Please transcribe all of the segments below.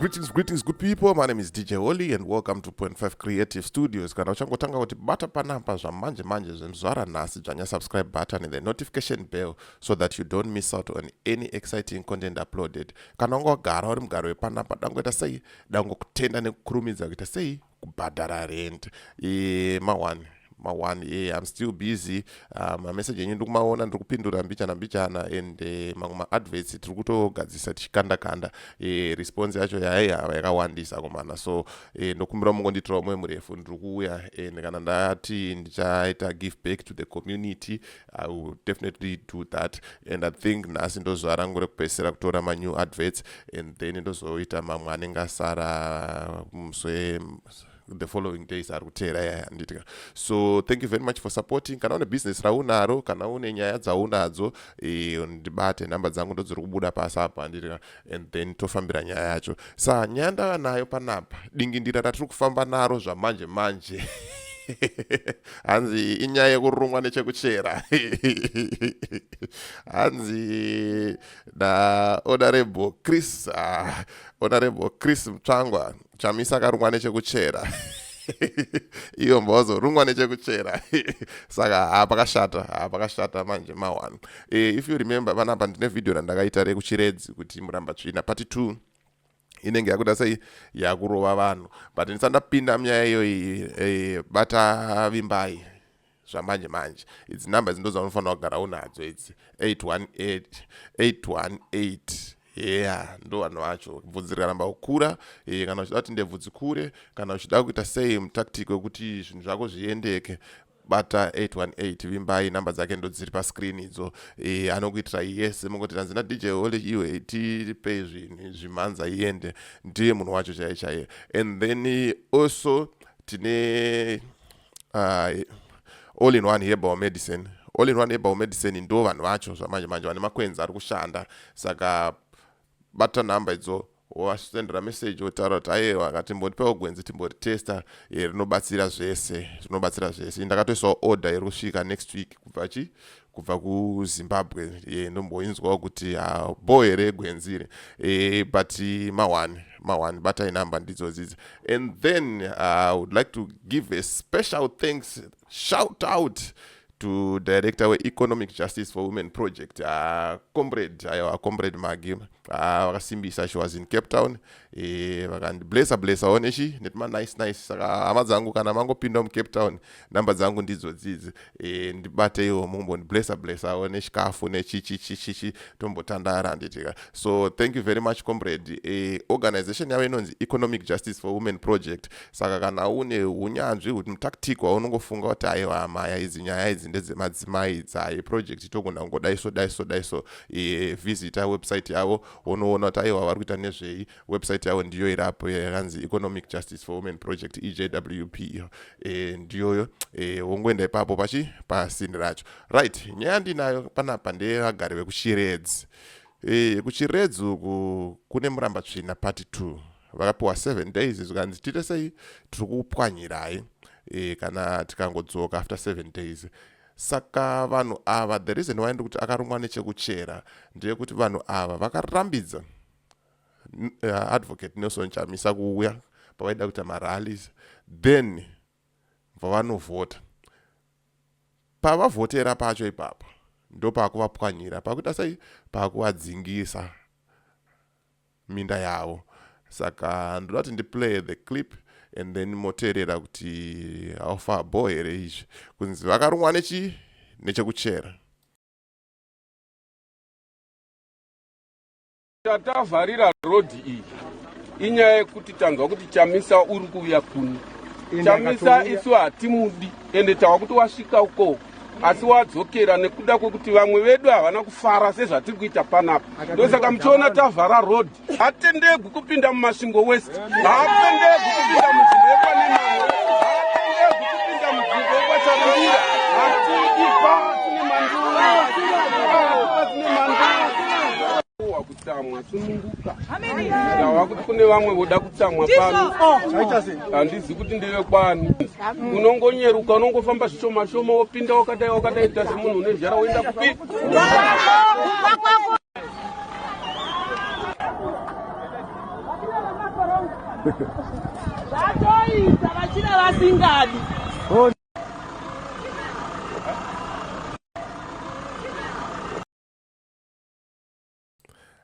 Greetings, greetings, good people. My name is DJ Holly and welcome to Point 5 Creative Studios. Kana uchangotanga kuti bata panapa zvamanje manje zvemzwara nhasi dzvanya subscribe button and the notification bell so that you don't miss out on any exciting content uploaded. Kana wanga wagara uri mugari wepanapa dangoita sei? Dangokutenda nekukurumidza kuita sei? Kubhadhara rent. E, ma1 ma1 e I'm still busy. Mameseji enyu ndikumaona, ndiri kupindura mbichana mbichana and mamwe maadverts tiri kutogadzisa tichikanda kanda. Response yacho yaiya yakawandisa komana, so ndokumbira mungondiitirawo mwoyo murefu, ndiri kuuya. And kana ndati ndichaita give back to the community, I will definitely do that. And I think nhasi ndozuva rangu rekupedzisira kutora manew adverts and then ndozoita mamwe anenge asara musi the following days ari kuteera yaya, handitika? So thank you very much for supporting. Kana une business raunaro, kana une nyaya dzaunadzo, ndibate. Nhamba dzangu ndodziri kubuda pasi apo, handitika? And then tofambira nyaya yacho. Sa nyaya ndava nayo panapa, dingindira ratiri kufamba naro zvamanje manje, hanzi inyaya yekurumwa nechekuchera, hanzi naHonorable Chris, Honorable Chris Mutsvangwa, Chamisa akarumwa nechekuchera, iyo mbozorumwa nechekuchera. Saka hapakashata, hapakashata manje ma1. If you remember, panapa ndine vhidhiyo randakaita rekuChiredzi kuti muramba tsvina part 2 inenge yakuda sei, yakurova vanhu. But ndisati ndapinda munyaya iyoyi, bata Vimbai zvamanje manje. Idzi namba idzi ndo dzaunofanira kugara unadzo idzi, 818 818. Yeah, ndo vanhu vacho. Bvudzi rikaramba kukura, kana uchida kuti ndebvu dzikure, kana uchida kuita sei, mutactic wekuti zvinhu zvako zviendeke, bata 818 Vimbai. Namba dzake ndo dziri pascreen idzo. Anokuitira yese. Mungoti tanzi naDJ Ole, iwe tipei zvinhu zvimhanza iende, ndiye munhu wacho chaiye chaiye. And then also tine All in One Herbal Medicine. All in One Herbal Medicine ndo vanhu vacho zvamanje manje vane makwenzi ari kushanda. Saka bata nhamba idzo, wasendera meseji, wotaura kuti aiwa, katimbotipewo gwenzi timboritesta, rinobatsira zvese, rinobatsira zvese. Ndakatoisawo order iri kusvika next week kubva chi kubva kuZimbabwe. Ndomboinzwawo kuti bo here gwenzi iri. But ma1 ma1, batai namba ndidzo dzidzi. And then I would like to give a special thanks, shout out to director weEconomic Justice for Women Project, Comrade, aiwa, Comrade Magi, vakasimbisa. She was in Cape Town, vakandiblessa blessawo nechi netima nice nice. Saka hama dzangu, kana mangopinda muCape Town, namba dzangu ndidzo dzidzi. Ndibateiwo mumbondiblessa blessawo nechikafu nechichichichichi, tombotandara, handitika? So thank you very much, Comrade. Organization yavo inonzi Economic Justice for Women Project. Saka kana une unyanzvi kuti mutactic waunongofunga kuti aiwa, maya idzi nyaya idzi ndedzemadzimai dzai project, togona kungodai so dai so dai so, visita website yavo, unoona kuti aiwa, vari kuita nezvei. Website yavo ndiyo irapo, yakanzi Economic Justice for Women Project, EJWP. Ndiyoyo. Wongoenda ipapo pachi pasini racho. Right, nyaya ndinayo panapa ndeyevagari vekuChiredzi. KuChiredzi uku kune muramba tsvina part 2. Vakapiwa 7 days, zvikanzi tiite sei, tiri kupwanyirai kana tikangodzoka after 7 days. Saka vanhu ava, the reason why ndikuti akarumwa nechekuchera ndeyekuti vanhu ava vakarambidza Advocate Nelson Chamisa kuuya pavaida kuita marallies. Then bva vanovhota, pavavhotera pacho ipapo ndopakuvapwanyira, pakuita sei, pakuvadzingisa minda yavo. Saka ndoda kuti ndiplay the clip and then moteerera kuti how far bo here izvi kunzi vakarumwa nechi nechekuchera. Tatavharira rodhi iyi inyaya yekuti tanzwa kuti Chamisa uri kuuya kuno. Chamisa isu hatimudi, ende tava kuti wasvika uko asi wadzokera nekuda kwekuti vamwe vedu havana kufara sezvatiri kuita panapa. Ndosaka muchiona tavhara rodhi. Hatendegwi kupinda muMasvingo West, haatendegwi kupinda munzvimbo yekwaNemano, haatendegwi kupinda munzvimbo yekwaCharambira. Hatidi, pasi nemandura, pasi nemandura. Kutsamwa sununguka, ndava kuti kune vamwe voda kutsamwa pano, handizi kuti ndeve kwani. Unongonyeruka, unongofamba zvishoma shoma, wopinda wakadai wakadai, ta semunhu une zhara, woenda kupi? Vatoita vachida vasingadi.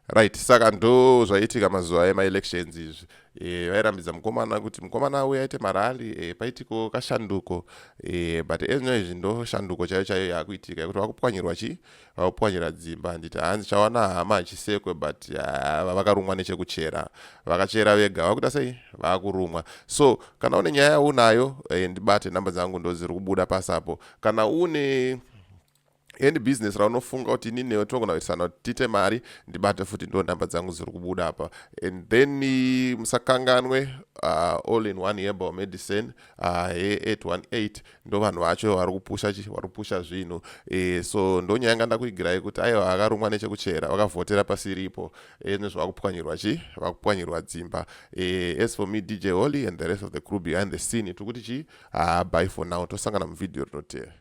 Right, saka ndo zvaiitika mazuva emaelections izvi. Vairambidza mukomana kuti mukomana auye aite marali, paitiko kashanduko, but ezvino izvi ndo shanduko chaiyo chaiyo yakuitika yekuti vakupwanyirwa chi vakupwanyira dzimba. Handiti hanzi chawana hama hachisekwe, but vakarumwa nechekuchera, vakachera vega, vakuita sei, vakurumwa. So kana une nyaya yaunayo, ndibate, namba dzangu ndo dziri kubuda pasapo. Kana une any business raunofunga kuti inini newe tinogona kuitisana kuti tiite mari, ndibate futi, ndo nhamba dzangu dziri kubuda apa. And then musakanganwe All in One Herbal Medicine, ye818, ndo vanhu vacho vari kupusha chi vari kupusha zvinhu. So ndo nyaya yanga ndakuigirai kuti aiwa, akarumwa nechekuchera, vakavhotera pasiripo, nezvavakupwanyirwa chi vakupwanyirwa dzimba. As for me, DJ Holly, and the rest of the crew behind the scene, tikuti chi bye for now, tosangana muvhidhiyo rinotevera.